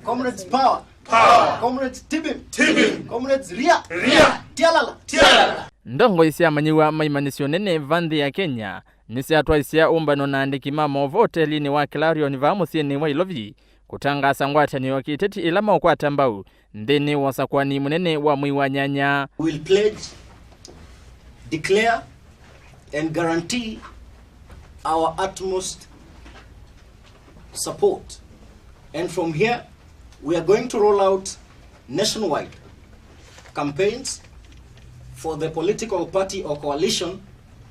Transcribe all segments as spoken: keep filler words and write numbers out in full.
Comrades power. Power. Comrades tibim. Tibim. Comrades ria. Ria. Tialala. Tialala. Ndongoi sya amanyĩw'a ma imanyĩsyo nene va nthĩ ya Kenya nĩsyatwaisye ũmbano na andĩki ma maũvoo ũtelinĩ wa Clarion vaa mũsyĩnĩ wa Ilovi kũtangaasa ngwatanĩo ya kĩteti ĩla maũkwata mbau nthĩnĩ wa ũsakũani mũnene wa mwei wa nyanya. Will pledge, declare and guarantee our utmost support. And from here, we are going to roll out nationwide campaigns for the political party or coalition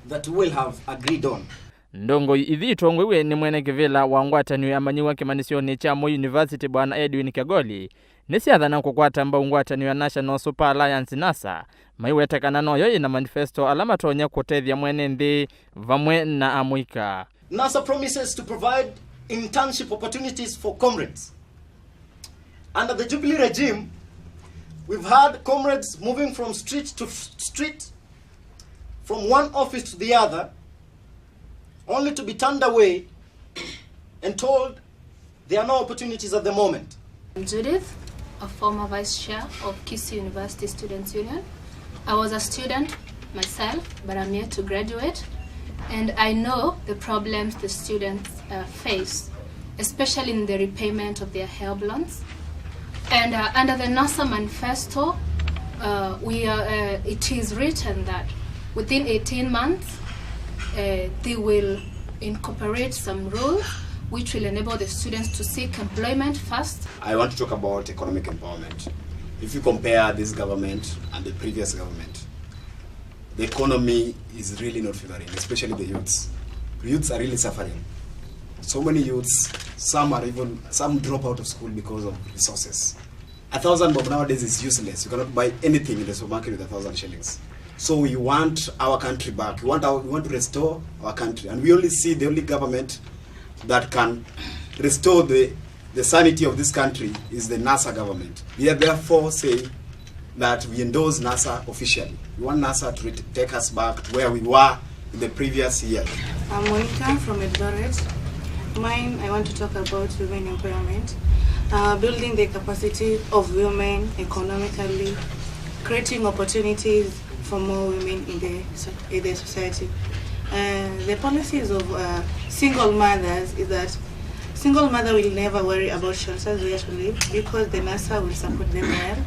that we will have agreed on. Ndongoi ithi itongoiw'e nĩ mwene kĩvĩla wa ngwatanĩo ya amanyĩw'a kĩmanyĩsyonĩ kya Moi University, Bwana Edwin Kegoli, nĩsyathana kũkwata mbau ngwatanĩo ya National Super Alliance, NASA, maiweta kana noyo ĩna manifesto ala matonya kũtethya mwene nthĩ vamwe na amũika. NASA promises to provide internship opportunities for comrades. Under the Jubilee regime, we've had comrades moving from street to f- street, from one office to the other, only to be turned away and told there are no opportunities at the moment. I'm Judith, a former vice chair of Kisii University Students Union. I was a student myself, but I'm yet to graduate, and I know the problems the students uh, face, especially in the repayment of their HELB loans. And uh, under the NASA manifesto, uh, we are, uh, it is written that within eighteen months, uh, they will incorporate some rules which will enable the students to seek employment first. I want to talk about economic empowerment. If you compare this government and the previous government, the economy is really not favoring, especially the youths. Youths are really suffering. So many youths, some are even, some drop out of school because of resources. A thousand bob nowadays is useless. You cannot buy anything in the supermarket with a thousand shillings. So we want our country back. We want our, we want to restore our country. And we only see the only government that can restore the, the sanity of this country is the NASA government. We are therefore saying that we endorse NASA officially. We want NASA to ret- take us back to where we were in the previous year. I'm Monica from Eldoret. Mine, I want to talk about women empowerment, uh, building the capacity of women economically, creating opportunities for more women in the so- in the society. Uh, the policies of uh, single mothers is that single mother will never worry about shelters where to live because the NASA will support them well.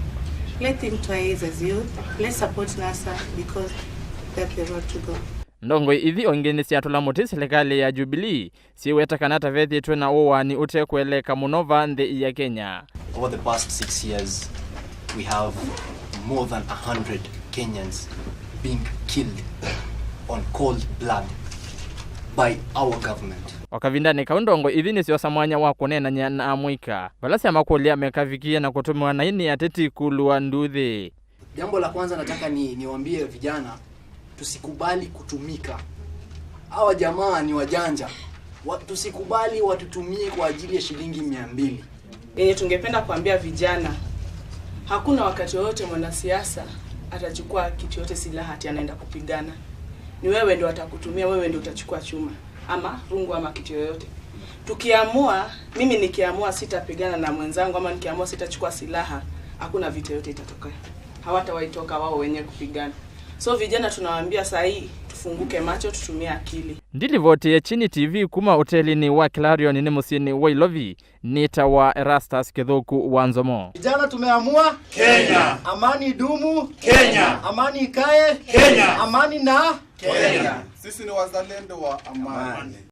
Let them try as youth. Let's support NASA because that's the road to go. Ndongoi ithi o ingĩ nĩsyatũla mũtĩ silikalĩ ya Jubilee, syĩweta kana ta vethĩĩtwe na ũwaani ũtekũeleka mũno va nthĩ ya Kenya. Over the past six years, we have more than a hundred Kenyans being killed on cold blood by our government. O kavindanĩ kau, ndongoi ithi nĩsyoosa mwanya wa kũneenany'a na amũika vala syamakũlya mekavikie na kũtũmĩwa naĩ nĩ ateti kũlũa nduuthĩ. Jambo la kwanza nataka ni niwaambie vijana, tusikubali kutumika. Hawa jamaa ni wajanja. Wa, tusikubali watutumie kwa ajili ya shilingi mia mbili. Yenye tungependa kuambia vijana, hakuna wakati wowote mwanasiasa atachukua kitu yote silaha ati anaenda kupigana. Ni wewe ndio atakutumia, wewe ndio utachukua chuma ama rungu ama kitu yoyote. Tukiamua, mimi nikiamua sitapigana na mwenzangu ama nikiamua sitachukua silaha, hakuna vita yote itatokea. Hawatawahi toka wao wenyewe kupigana. So vijana tunawaambia saa hii tufunguke macho, tutumie akili. Ndilivoti ya Chini T V kuma ũtelinĩ wa Clarion nĩ mũsyĩnĩ wa Ilovi, nĩtawa Erastus Kĩthũku wa Nzomo. Vijana tumeamua Kenya. Amani idumu Kenya. Amani ikae Kenya. Amani na Kenya. Sisi ni wazalendo wa amani. Amani.